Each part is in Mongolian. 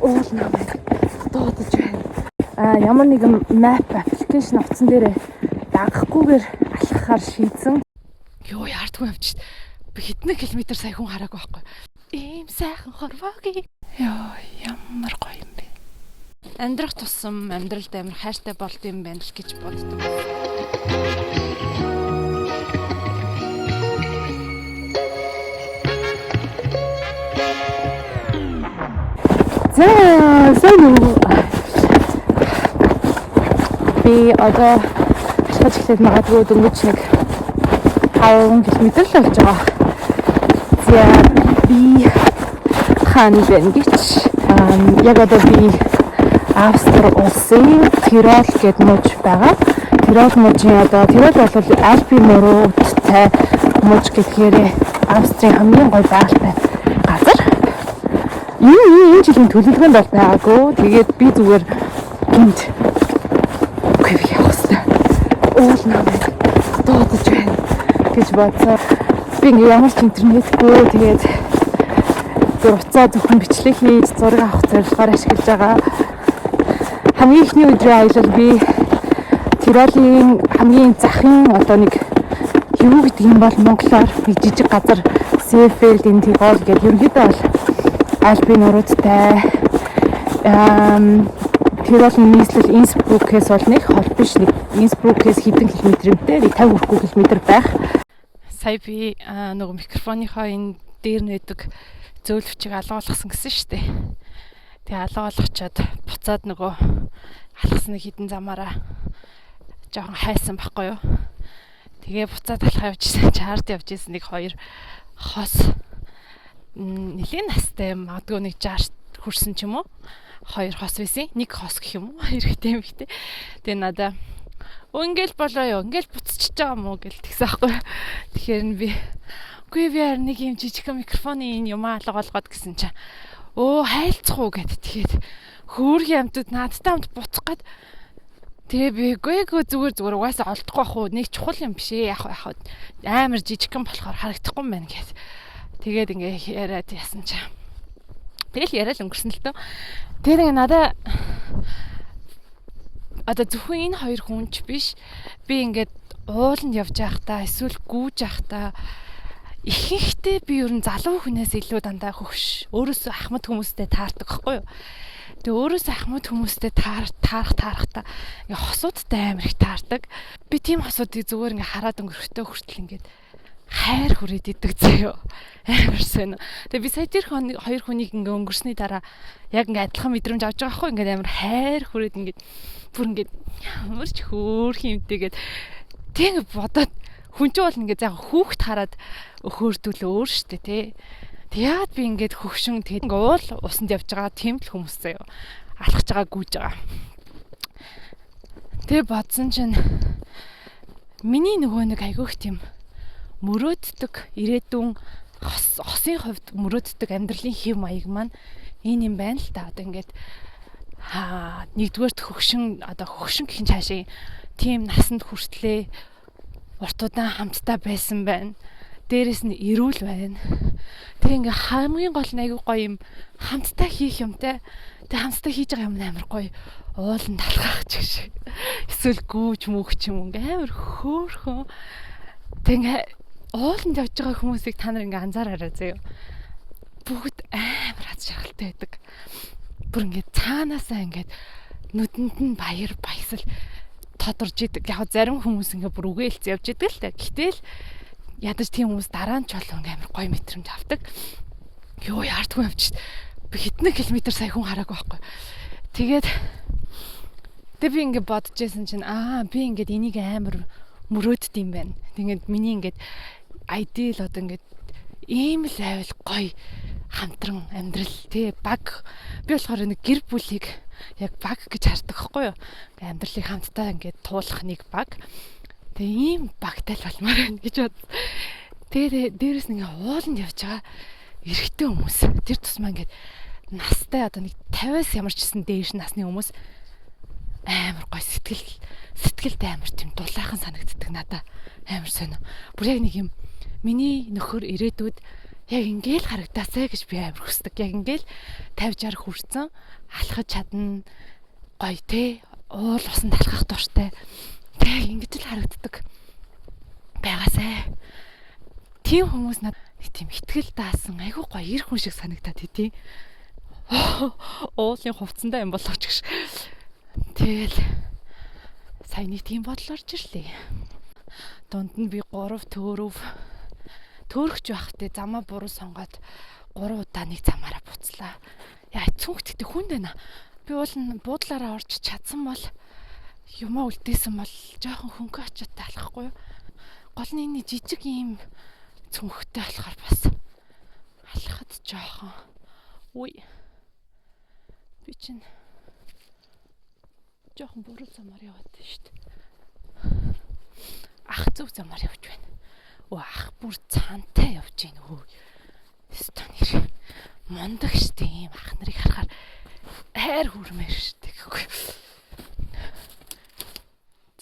Уул намайг дуудаж байна. Ямар нэгэн map application утсан дээрээ дагахгүйгээр алхахаар шийдсэн. Йоо, яардгүй явчих. Би хэдэн километр сая хүн хараагүй байхгүй. Ийм сайхан хорвоогийн. Йоо, ямар гоё юм бэ. Амьдрах тусам амьдралд амар хайртай болд юм байна л гэж боддог. За, сайн уу. Би одоо алхаж эхлээд магадгүй дөнгөж нэг 5 км л болж байгаа. За, би хаана байна гэж. Яг одоо би Австри улсын Тирол гэдэг муж байгаа. Тирол мужийн одоо Тирол бол Альпийн мөрүүдтэй муж гэхээр Австрийн хамгийн гоё байгальтай газар. Энэ жилийн төлөвлөгөөнд бол байгаагүй. Тэгээд би зүгээр гинт үгүй би явах хэрэгтэй. Уул намайг дуудаж байна гэж бодсон. Би ингээ ямар ч интернетгүй, тэгээд зүр уцаа зөвхөн бичлэг хийж зураг авах зорилгоор ашиглаж байгаа. Хамгийн эхний өдрийн аялал би Тиролийн хамгийн захын одоо нэг юу гэдэг юм бол монголоор нэг жижиг газар Сефельд энэ Тирол гэдэг ерөнхийдөө бол Альпийн нуруудтай Тиролийн нийслэл Инсбрукээс бол нэг хол биш, нэг Инсбрукээс хэдэн километртэй нэг 50 хүрэхгүй километр байх. Сая би нөгөө микрофоныхоо энэ дээр нээдэг зөөлөвчийг алга болгосон гэсэн шүү дээ. Тэгээ алга болгочоод буцаад нөгөө алхасны хідэн замаараа жоохон хайсан байхгүй юу. Тэгээ буцаад алхаа явж исэн, чарт явж исэн нэг хоёр хос нэлийн настай, магадгүй нэг 60 хүрсэн ч юм уу. Хоёр хос байсан. Нэг хос гэх юм уу? Эрэгтэй эмэгтэй. Тэгээ надаа ингээл болоо юу? Ингээл буцчихж байгаа юм уу гэл тэгсэн аахгүй. Тэгэхээр нь би үгүй би харин нэг юм жижигхэн микрофоны энэ юм алга болгоод гэсэн чинь өө хайлцах уу гэд. Тэгээд хөөрхөн амьтад надтай хамт буцах гад. Тэгээ би үгүй зүгээр угаасаа олдохгүй бах уу, нэг чухал юм биш ээ, яах вэ, амар жижигхэн болохоор харагдахгүй юм байна гэд. Тэгээд ингээ яриад ясан чинь тэгэл яриад өнгөрсөн л дөө. Тэгээд ингээ надаа одоо зөвхөн энэ хоёр хүн ч биш, би ингээд ууланд явж байхдаа эсвэл гүүж байхдаа ихэнхдээ би ер нь залуу хүнээс илүү дандаа хөгш өөрөөсөө ахмад хүмүүстэй таардаг байхгүй юу. Тэгээ өөрөөсөө ахмад хүмүүстэй таарах таарахта ингээ хосуудтай амар их таардаг. Би тийм хосуудыг зүгээр ингээ хараад өнгөрөхтөө хүртэл ингээд хайр хүрээд идэг заяо. Амар сонь. Тэгээ би сая тэр хоёр хүнийг ингээ өнгөрсний дараа яг ингээ адилхан мэдрэмж авч байгаа байхгүй, ингээд амар хайр хүрээд ингээд бүр ингээд ямар ч хөөх юмтэйгээд тэг ингээ бодоод хүн чинь бол ингээ за хүүхд хараад өхөөрдөл өөр штэ тий. Тэг яагаад би ингээд хөгшин тэг ингээ уул усанд явж байгаа тийм л хүмүүс заяо. Алхаж байгаа, гүйж байгаа. Тэг бодсон чинь миний нөгөө нэг айгүйх тийм мөрөөддөг ирээдүйн хосын хувьд мөрөөддөг амьдралын хэв маяг маань энэ юм байна л та. Одоо ингээд нэгдүгээрт хөгшин, одоо хөгшин гэх нь цаашаа тийм насанд хүртлээ урт удаан хамтдаа байсан байна. Дээрээс нь эрүүл байна. Тэг ингээ хамгийн гол нь айгүй гоё юм хамтдаа хийх юмтай. Тэг хамтдаа хийж байгаа юм амар гоё. Ууланд алхах ч гэх шиг. Эсвэл гүүж мүх ч юм ингээ амар хөөрхөн. Тэг ингээ ууланд явж байгаа хүмүүсийг та нар ингээ анзаараарай заяа. Бүгд амар аз жаргалтай байдаг. Бүр ингээ цаанаасаа ингээд нүдэнд нь баяр баясал тодорж идэг. Яг зарим хүмүүс ингээ бүр үгээлц явж идэг л та. Гэтэл ядаж тийм хүмүүс дараа нь ч болов ингээ амар гоё мэдрэмж авдаг. Йоо, яардгүй явчих. Би хэдэн километр сая хүн хараагүй байхгүй. Тэгээд би ингээ бодож байсан чинь би ингээд энийг амар мөрөөдд юм байна. Тэгээд миний ингээд ideal одоо ингээд ийм л байвал гоё хамтран амьдрал тий баг. Би болохоор нэг гэр бүлийг яг баг гэж хардаг байхгүй юу? Амьдралыг хамтдаа ингээд туулах нэг баг. Тэгээ ийм багтай л болмоор байна гэж бод. Тэгээ дээрэс нь ингээ ууланд явж байгаа эрэгтэй хүмүүс. Тэр тусмаа ингээд настай одоо нэг 50-аас ямар ч гэсэн дээш насны хүмүүс амар гоё сэтгэлд амар тийм дулаахан санагддаг надаа. Амар сонио. Бүр яг нэг юм миний нөхөр ирээдүйд Яг ингээл харагдаасай гэж би амар хүсдэг. Яг ингээл 50 60 хүрсэн алхаж чадна гоё те. Уул усанд алхах дуртай. Тэг ингэж л харагддаг байгаасай. Тийм хүмүүс над тийм итгэл даасан айгүй гоё эр хүн шиг санагдаад хэдий. Уулын хувцсандаа юм болооч гэж. Тэгэл сая нэг тийм бодол орж ирлээ. Дунд нь би 3 төөрөв төөрөгч байхтай замаа буруу сонгоод 3 удаа нэг замаараа буцлаа. Яа цүнхт гэдэг хүн байна. Би уул нь буудлаараа орж чадсан бол юмаа үлдээсэн бол жоохон хөнгө ачаатай алхахгүй юу? Гол нь энэ жижиг ийм цүнхтэй болохоор бас алхахад жоохон үе. Би чинь жоохон буруу замаар яваад байна шүү дээ. Ах зөв замаар явж байна. Өө ах бүр цаантай явж байна өө. Стон нэр мундаг штэ ийм ах нарыг харахаар хайр хүрмээр штэ гэхгүй.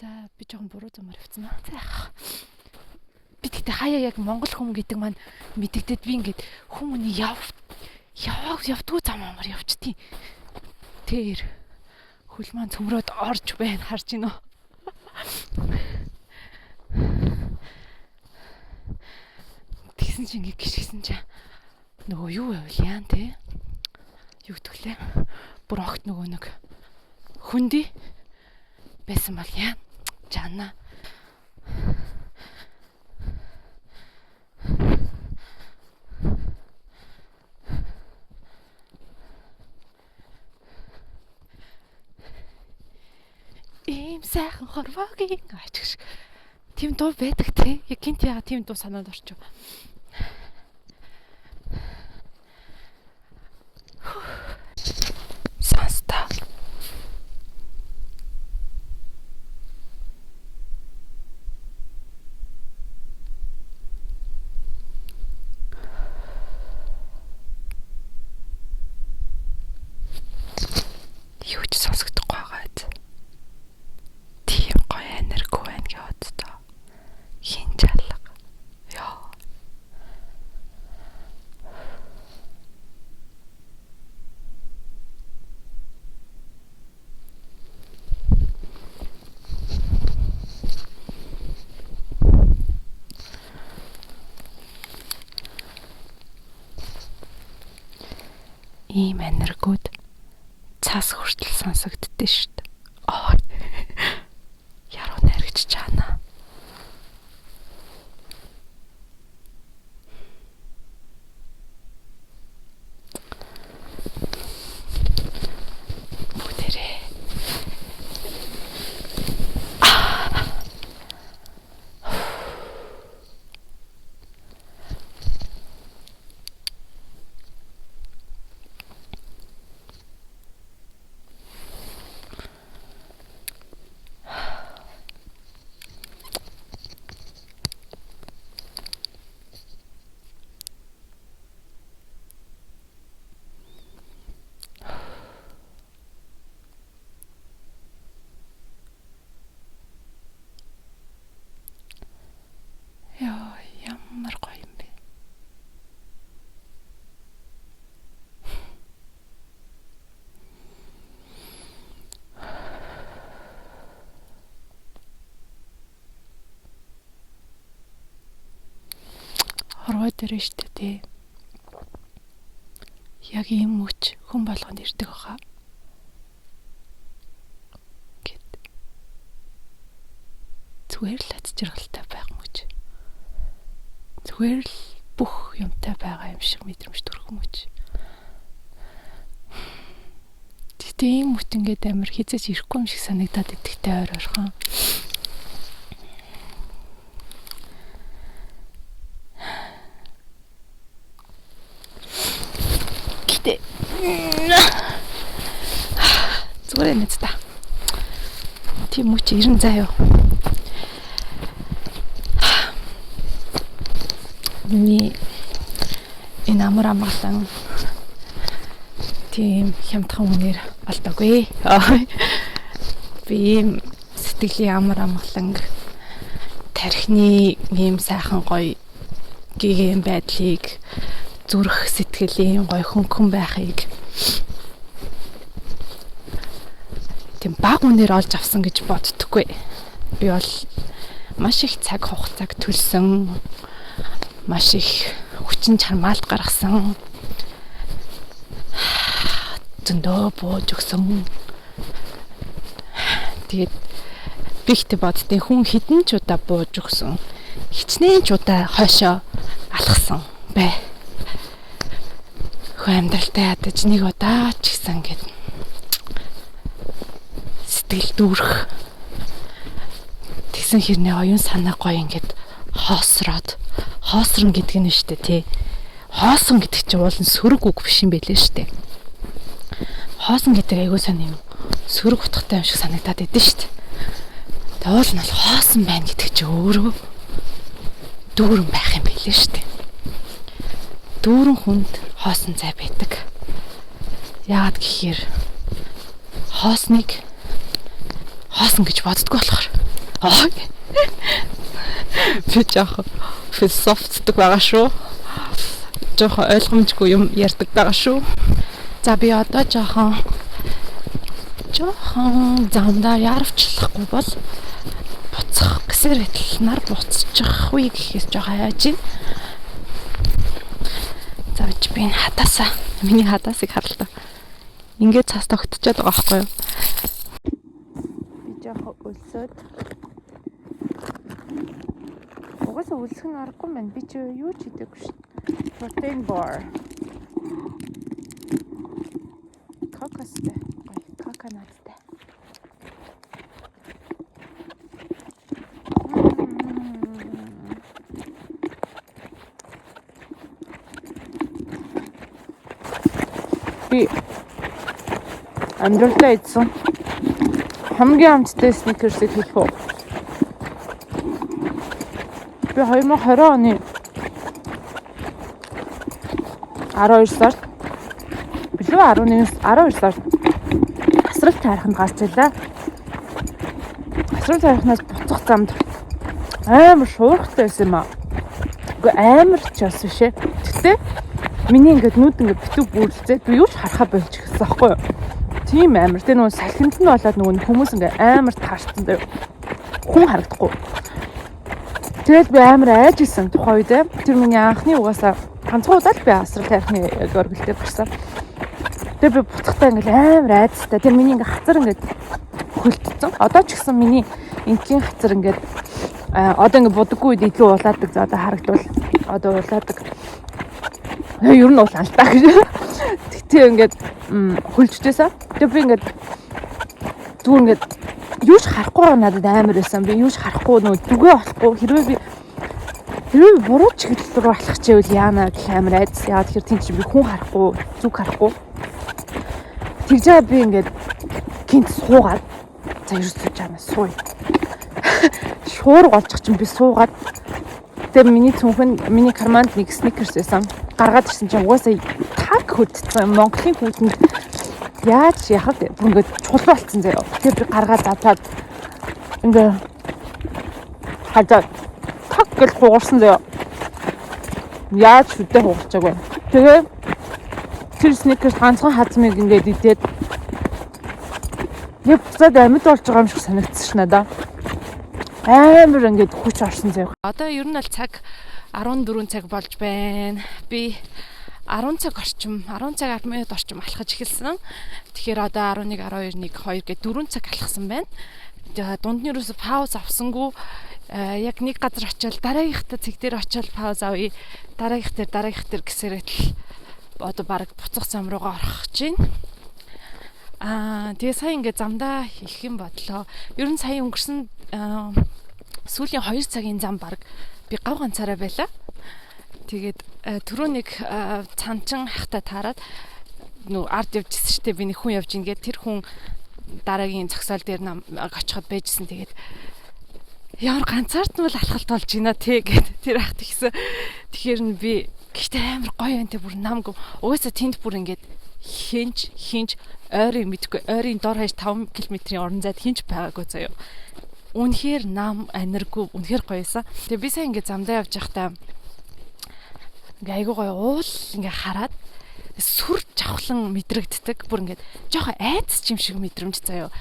За би жоохон буруу замаар явцсан аа. За яах. Би тэгтээ хаяа яг монгол хүн гэдэг маань мэдэгдээд би ингээд хүмүүний явдггүй зам амар явчтیں۔ Тэр хөл маань цөмрөөд орж байна харж гинөө. Тэгсэн чинь ингээд гიშгсэн чинь нөгөө юу байвал яан те. Юу гэдгэлээ. Бүр огт нөгөө нэг хөндөй байсан бол яан. Жана. Ийм сайхан хорвоогийн ачгш. Тийм дуу байдаг те. Яг гинт яга тийм дуу санаанд орчих. Сонстоо. Юу ч сонсогдохгүй байгаад. Тийм гоё энерги байна гэж боддоо. Хин чалга. Йоо. Ийм энергүүд цас хүртэл сонсогддөө шүү дээ. Аа. Яруу найрагч чаана. Бүгдээрээ. Яа, ямар гоё юм бэ. Хорвоо дээр штэ тий. Яг ийм мөч хүн болгонд ирдэг баха. Гэт. Зүгээр л аз жаргалтай байх мөч. Зүгээр л бүх юмтай байгаа юм шиг мэдрэмж төрөх мөч. Гэтэ ийм мөч ингээд амар хизээч ирэхгүй юм шиг санагдаад идэгтэй ойр ойрхон. Гэтэ зүгээр юм та. Тийм мөч ирэн заа юу. Миний энэ амар амгалан тийм хямдхан үнээр олдоогүй. Би ийм сэтгэлийн амар амгалан тархины ийм сайхан гоё гигээн байдлыг Зүрх сэтгэл ийм гоё хөнгөн байхыг тийм баг үнээр олж авсан гэж боддоггүй. Би бол маш их цаг хугацааг төлсөн, маш их хүчин чармаалт гаргасан, зөндөө бууж өгсөн. Тэгээд би ихтэй боддیں۔ Хүн хэдэн ч удаа бууж өгсөн, хичнээн ч удаа хойшоо алхсан бай. Хүн амьдралдаа ядаж нэг удаа ч гэсэн ингээд сэтгэл дүүрэх. Тэгсэн хэрнээ оюун санаа гоё ингээд хоосроод, хоосрон гэдэг нь шүү дээ, тий. Хоосон гэдэг чинь уулын сөрөг үг биш юм байлээ шүү дээ. Хоосон гэдэг айгуу сайн юм сөрөг утгатай юм шиг санагдаад идэв шүү дээ. Уул нь бол хоосон байна гэдэг чинь өөрөө дүүрэн байх юм байлээ шүү дээ. Дүүрэн хүнд хоосон зай байдаг. Яагаад гэхээр хоосныг хоосон гэж боддгоо болохоор. Би жоохон философтдаг байгаа шүү. Жоохон ойлгомжгүй юм ярьдаг байгаа шүү. За би одоо жоохон замдаа яарвчлахгүй бол буцах гэсээр байтал нар буцчих үе гэхээс жоохон айж байна. За би энэ хадаасаа, миний хадаасыг харал та. Ингээд цаас тогтчоод байгаа байхгүй юу? Би жоохон өлсөөд. Угаасаа өлсөх нь аргагүй юм байна. Би чи юу ч хийдэггүй шүү. Protein bar. Кокостэй. Гоё, коконаттай. Би амьдралдаа идсэн хамгийн амттай сникерсийг хэлэх үү? Би 2020 оны 12 сард билүү 11 12 сард асрал тайрханд гарч ирлээ. Асрал тайрхнаас буцах замд амар шуурхтай байсан юм аа. Үгүй амар ч бас биш ээ. Гэтэ миний ингээд нүд ингээд битүү бүрэлзээд би юу ч харахаа болж эхэлсэн аахгүй юу? Тийм амар. Тэгээ нөгөө салхинд нь болоод нөгөө хүмүүс ингээд амар таарсан заяа. Хүн харагдахгүй. Тэгэл би амар айж исэн тухайн үед. Тэр миний анхны угаасаа ганцхан удаа л би асрал тайрхны оргил дээр гарсан. Тэгээ би буцахтаа ингээд амар айцтай. Тэр миний ингээд хацар ингээд хөлдсөн. Одоо ч гэсэн миний ингийн хацар ингээд одоо ингээд будаггүй үед илүү улаадаг. За одоо харагдвал одоо улаадаг. Ер нь улаан л та гэж. Тэгтээ ингээд хөлжчихсэн. Тэгээ би ингээд зүгээр ингээд юу ч харахгүй надад амар байсан. Би юу ч харахгүй нөгөө зүгээ олохгүй. Хэрвээ би буруу чиглэл рүү алхах чивэл яана гэх амар айдас. Яагаад тэгэхээр тийм чи би хүн харахгүй, зүг харахгүй. Тэгж байгаа би ингээд гинт суугаад за ерөөсөө чамаа сууя. Шуурга олчих чинь би суугаад тэгээ миний цүнхэн миний карманд нэг сникерс байсан. Гаргаад ирсэн чинь угаасаа таг хөдөлсөн. Монголын хүүтэнд яаж яхад бүр ингээд чулуу болцсон заяа. Тэгээ би гаргаад затаад ингээ хажаад таг гэл хугарсан заяа. Яаж хөдөө хугарчаагүй. Тэгээ тэр сникерс ганцхан хазмыг ингээд идээд яг буцаад амьд болж байгаа юм шиг санагдсан ш надаа. Амар ингээд хүч орсон заяа. Одоо ер нь бол цаг 14 цаг болж байна. Би 10 цаг орчим, 10 цаг 10 минут орчим алхаж эхэлсэн. Тэгэхээр одоо 11, 12, 1, 2 гэ 4 цаг алхсан байна. Дунд нь юусоо пауз авсангүй. Яг нэг газар очиод дараагийнхтай цэг дээр очиод пауз авъя. Дараагийнх дээр гэсээр л одоо баг буцах зам руугаа орох гэж байна. Тэгээ сая ингээ замдаа хийх юм бодлоо. Ер нь сая өнгөрсөн сүүлийн 2 цагийн зам баг би гав ганцаараа байлаа. Тэгээд түрүү нэг цанчин хахта таарад нөө ард явжсэн шүү дээ. Би нэг хүн явж ин гээд тэр хүн дараагийн зогсоол дээр очиход байжсэн. Тэгээд ямар ганцаард нь бол алхалт болж байна те гэд тэр ах тэгсэн. Тэгэхээр нь би гэхдээ амар гоё юм те бүр намг угаасаа тэнд бүр ингээд хинч ойрын мэдгүй ойрын дор хаяж 5 км-ийн орон зайд хинч байгаагүй заяа. Үнэхээр нам аниргүй үнэхээр гоёсэн. Тэгээ би сая ингээд замдаа явж байхдаа Ингээ айгуу гоё уул ингээ хараад сүр жавхлан мэдрэгддэг. Бүр ингээд жоохон айдас юм шиг мэдрэмж заяо.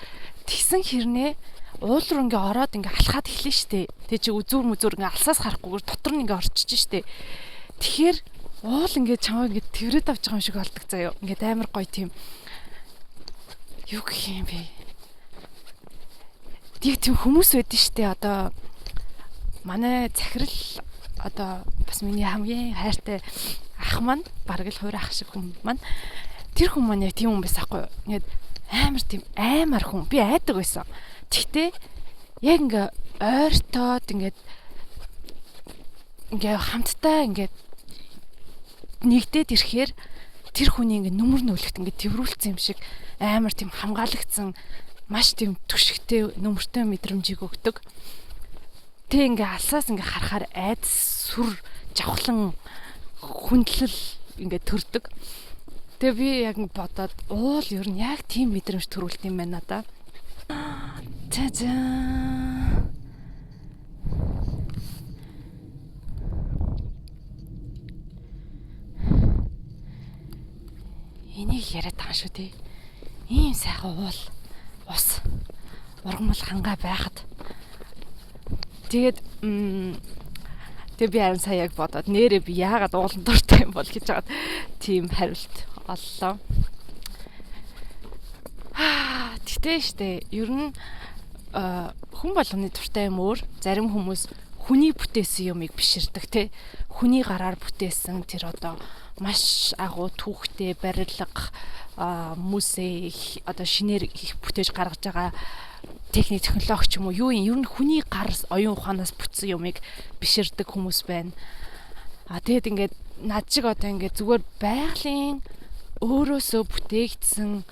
Тэгсэн хэрнээ уул руу ингээ ороод ингээ алхаад эхлэн штэ. Тэг чи үзүүр мүзүүр ингээ алсаас харахгүйгээр дотор нь ингээ орчиж штэ. Тэгэхээр уул ингээ чамаа ингээ тэрвэрэд авч байгаа юм шиг болдог заяо. Ингээд амар гоё тийм юу гэх юм бэ? Тэг тийм хүмүүс байдэн штэ. Одоо манай захирал одоо бас миний хамгийн хайртай ах маань бараг л хувир ах шиг хүн маань тэр хүн маань яг тийм хүн байсан хгүй юу. Ингээд амар тийм аймар хүн. Би айдаг байсан. Тэгтээ яг ингээ ойртоод ингээд ингээ хамтдаа ингээд нэгдээд ирэхээр тэр хүний ингээ нүмер нөлөгт ингээ тэрврүүлсэн юм шиг амар тийм хамгаалагдсан маш тийм түшигтэй нүмертэй мэдрэмжийг өгдөг. Тэг ингээ алсаас ингээ харахаар айдас сүр жавхлан хүндлэл ингээ төрдөг. Тэгээ би яг бодоод уул ер нь яг тийм мэдрэмж төрүүлт юм байна надаа. За за. Энийг яриад байгаа шүү дээ. Ийм сайхан уул, ус, ургамал хангаа байхад. Тэгээд тэгээ би харин сая яг бодоод нэрээ би яагаад ууланд дуртай юм бол гэж хагаад тийм хариулт оллоо. Тэгтээ штэ ер нь хүн болгоны дуртай юм өөр. Зарим хүмүүс хүний бүтээсэн юмыг биширдэг те. Хүний гараар бүтээсэн тэр одоо маш агуу түүхтэй барилга хүмүүсээ одоо шинээр их бүтээж гаргаж байгаа техник технологи ч юм уу юу юм ер нь хүний гар оюун ухаанаас бүтсэн юмыг биширдэг хүмүүс байна. А тэгэд ингээд над шиг одоо ингээд зүгээр байгалийн өөрөөсөө бүтээгдсэн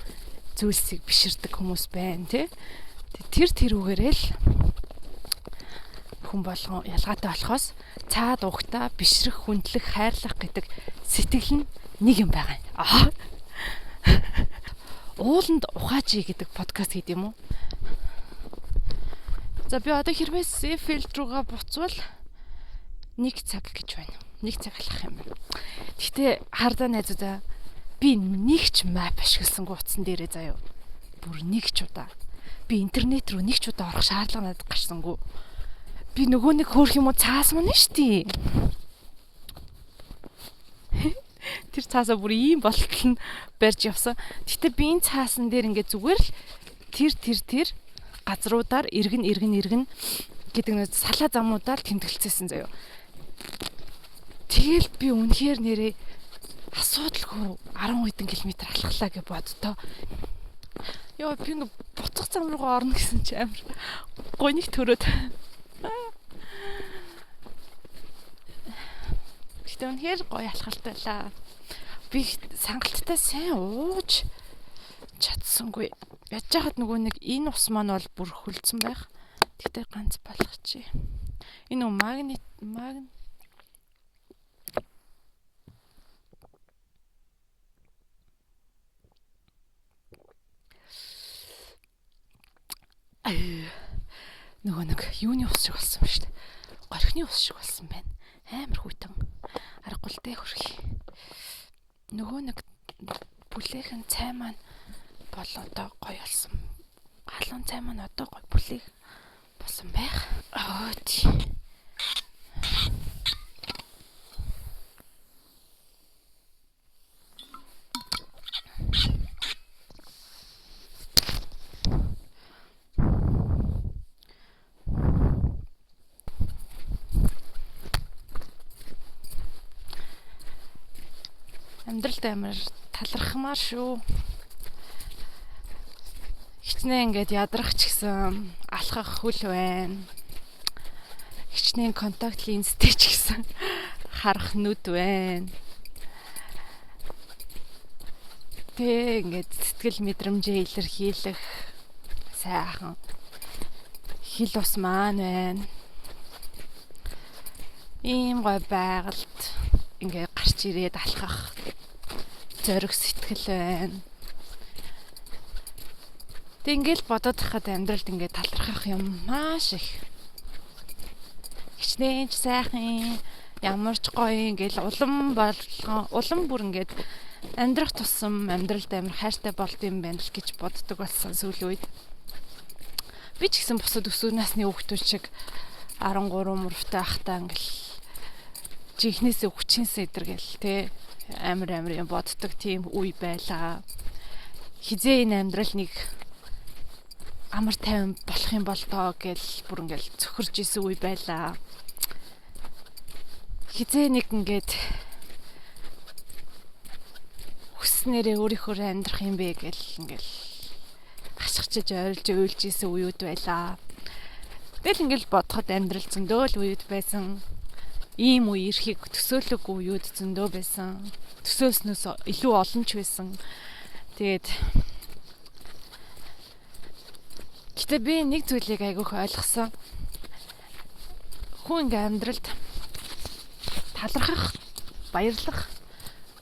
зүйлсийг биширдэг хүмүүс байна тий. Тэр тэрүүгээрээ л хүн болгон ялгаатай болохоос цаад угтаа бишрэх, хүндлэх, хайрлах гэдэг сэтгэл нь нэг юм байгаа юм. Ууланд ухаачи гэдэг подкаст хийд юм уу? За би одоо хэрвээ Сефилд руугаа буцвал 1 цаг гэж байна. 1 цаг алхах юм байна. Гэхдээ хардаа найзуудаа би нэг ч map ашигласангүй утсан дээрээ заяа. Бүр нэг ч удаа. Би интернет рүү нэг ч удаа орох шаардлага надад гарсангүй. Би нөгөө нэг хөөх юм уу цаас мөн шүү дээ. Тэр цаасаа бүр ийм болтол нь барьж явсан. Гэтэ би энэ цаасан дээр ингээд зүгээр л тэр газруудаар эргэн гэдэг нэг салаа замуудаар тэмдэглэжсэн заяо. Тэгэл би үнэхээр нэрээ асуудалгүй 10 хэдэн километр алхалаа гэж боддоо. Йоо би ингээд буцах зам руугаа орно гэсэн чи амар гоник төрөөд. Гэтэ үнэхээр гоё алхалт байлаа. Би сангалттай сайн ууж чадсангүй. Ядж хахад нөгөө нэг энэ ус маань бол бүр хөлдсөн байх. Тэгтээ ганц болгочих. Энэ үү магнит нөгөө нэг юуны ус шиг болсон ба шүү дээ. Горхины ус шиг болсон байна. Амар хүйтэн. Аргагүй л дээ хөрхий. Нөгөө нэг бүлээхэн цай маань бол одоо гоё болсон. Халуун цай маань одоо гоё бүлээх болсон байх. Аа тий. Амьдралд амар талархмаар шүү. Хичнээн ингээд ядрах ч гэсэн алхах хөл байна. Хичнээн контакт линзтэй ч гэсэн харах нүд байна. Тэ ингээд сэтгэл мэдрэмжээ илэрхийлэх сайхан хил ус маань байна. Ийм гоё байгальд ингээд гарч ирээд алхах зориг сэтгэл байна. Тэг ингээл бодоод хахад амьдралд ингээд талархах юм маш их. Хичнээн ч сайхан Ямар ч гоё ингээл улам болгон улам бүр ингээд амьдрах тусам амьдралд амар хайртай болд юм байна л гэж боддог болсон сүүлийн үед. Би ч гэсэн бусад өсвөр насны хүүхдүүд шиг 13 мөрөвтэй ахтаа ингээл жинхнээсээ хүчинсээ эдэргээл те амар амар юм боддог тийм үе байлаа. Хизээ энэ амьдрал нэг амар тайван болох юм бол доо гэл бүр ингээл цөхөрж исэн үе байлаа. Хизээ нэг ингээд хүснээрээ өөрийнхөө амьдрах юм бэ гэл ингээл хашгичж ойрлж уйлж исэн үеуд байлаа. Тэгэл ингээл бодоход амьдрал зөндөө л үеуд байсан. Ийм үе ирэхийг төсөөлөөгүй үеуд зөндөө байсан. Төсөөлснөөс илүү олон ч байсан. Тэгээд гэтээ би нэг зүйлийг айгүйх ойлгосон. Хүн ингээ амьдралд талархах, баярлах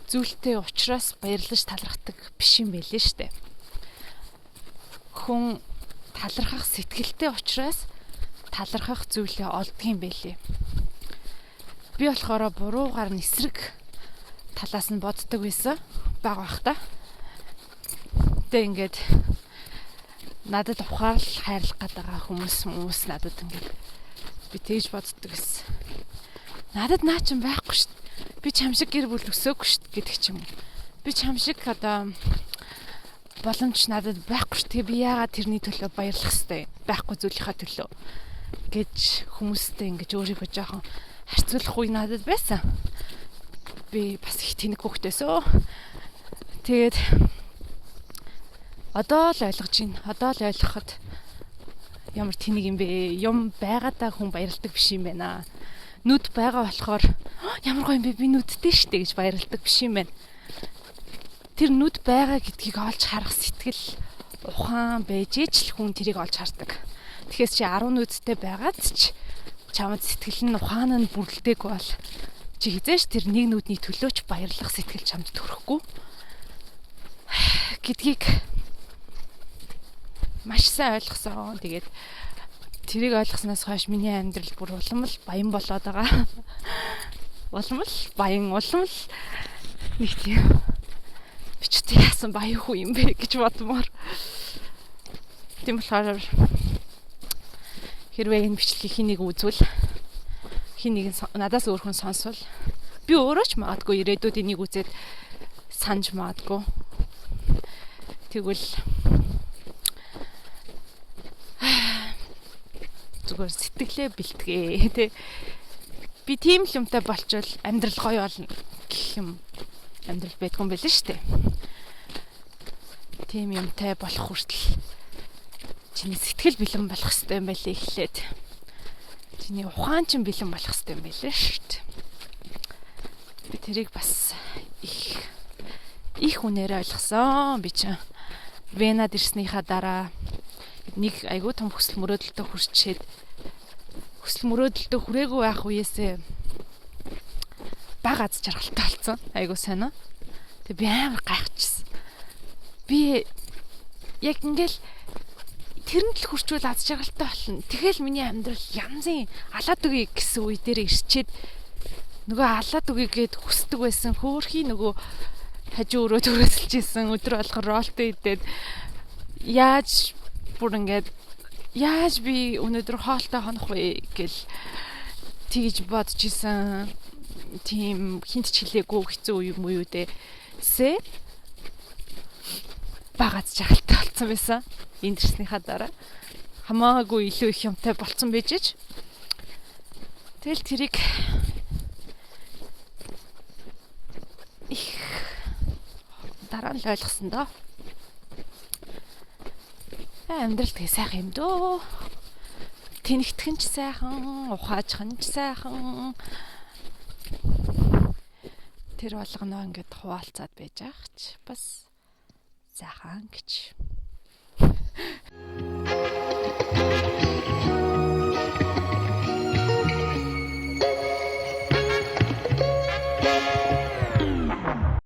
зүйлтэй учраас баярлаж талархдаг биш юм байлээ штэ. Хүн талархах сэтгэлтэй учраас талархах зүйлээ олдго юм байлээ. Би болохоор буруугаар нь эсрэг талаас нь боддог байсан бага байхдаа. Тэгээ ингээд надад ухаал хайрлах гээд байгаа хүмүүс надад ингээд би тэгж боддог гэсэн. Надад наа чин байхгүй шүү дээ. Би чам шиг гэр бүл өсөөгүй шүү дээ гэдэг ч юм уу. Би чам шиг одоо боломж надад байхгүй шүү. Тэгээ би яагаад тэрний төлөө баярлах хэвтэй байхгүй зүйлийнхаа төлөө гэж хүмүүстэй ингэж өөрийгөө жоохон харьцуулах үе надад байсан. Би бас их тэнэг хүүхдээсөө. Тэгээд одоо л ойлгож байна. Одоо л ойлгоход ямар тэнэг юм бэ? Юм байгаадаа хүн баярлдаг биш юм байна. Нүд байгаа болохоор ямар гоё юм бэ? Би нүдтэй штэ гэж баярлдаг биш юм байна. Тэр нүд байгаа гэдгийг олж харах сэтгэл ухаан байж ч л хүн тэрийг олж хардаг. Тэгэхээр чи 10 нүдтэй байгаад ч чамд сэтгэл нь ухаан нь бүрлдээгүй бол чи хизээш тэр нэг нүдний төлөөч баярлах сэтгэл чамд төрөхгүй гэдгийг маш сайн ойлгосон. Тэгээд тэрийг ойлгосноос хойш миний амьдрал бүр улам л баян болоод байгаа. Улам л баян, улам л нэг тийм би ч тийм яасан баян хүн юм бэ гэж бодмоор. Тийм болохоор хэрвээ энэ бичлэгийг хин нэг үзвэл, хин нэгэн надаас өөр хүн сонсвол би өөрөө ч магадгүй ирээдүйд энийг үзээд санаж магадгүй. Тэгвэл зүгээр сэтгэлээ бэлтгээ тий. Би тийм л юмтай болчвол амьдрал гоё болно гэх юм амьдрал байдгүй юм байл шүү дээ. Тийм юмтай болох хүртэл чиний сэтгэл бэлэн болох хэрэгтэй юм байлээ эхлээд. Чиний ухаан чинь бэлэн болох хэрэгтэй юм байлээ шүү дээ. Би тэрийг бас их үнээрээ ойлгосон. Би чинь Венад ирснийхаа дараа нэг айгүй том хүсэл мөрөөдөлтөд хүрчээд хүсэл мөрөөдөлтөд хүрээгүй байх үеэсээ бага аз жаргалтай болсон. Айгүй сайн уу? Тэг би амар гайхчихсан. Би яг ингээл тэрэнд л хүрчвэл аз жаргалтай болно. Тэгэл миний амьдрал янзын алаад үгүй гэсэн үе дээр ирчээд нөгөө алаад үгүй гэд хүсдэг байсан. Хөөхий нөгөө хажуу өрөө төрөсөлж исэн. Өдөр болгон ролтой идээд яаж бүр ингээд яаж би өнөөдөр хоолтой хонох вэ гэл тэгж бодож исэн. Тийм хинт ч хэлээгүй хэцүү үе юм уу дээсээ бага аз жаргалтай болсон байсан. Энд ирснийхаа дараа хамаагүй илүү их юмтай болцсон байж ч. Тэгэл тэрийг их дараа нь л ойлгосон доо. Амьдрал тэгээ сайхан юм дөө. Тэнэгтгэн ч сайхан, ухаажхан ч сайхан. Тэр болгоноо ингээд хуваалцаад байж байгаа ч бас сайхан гэж.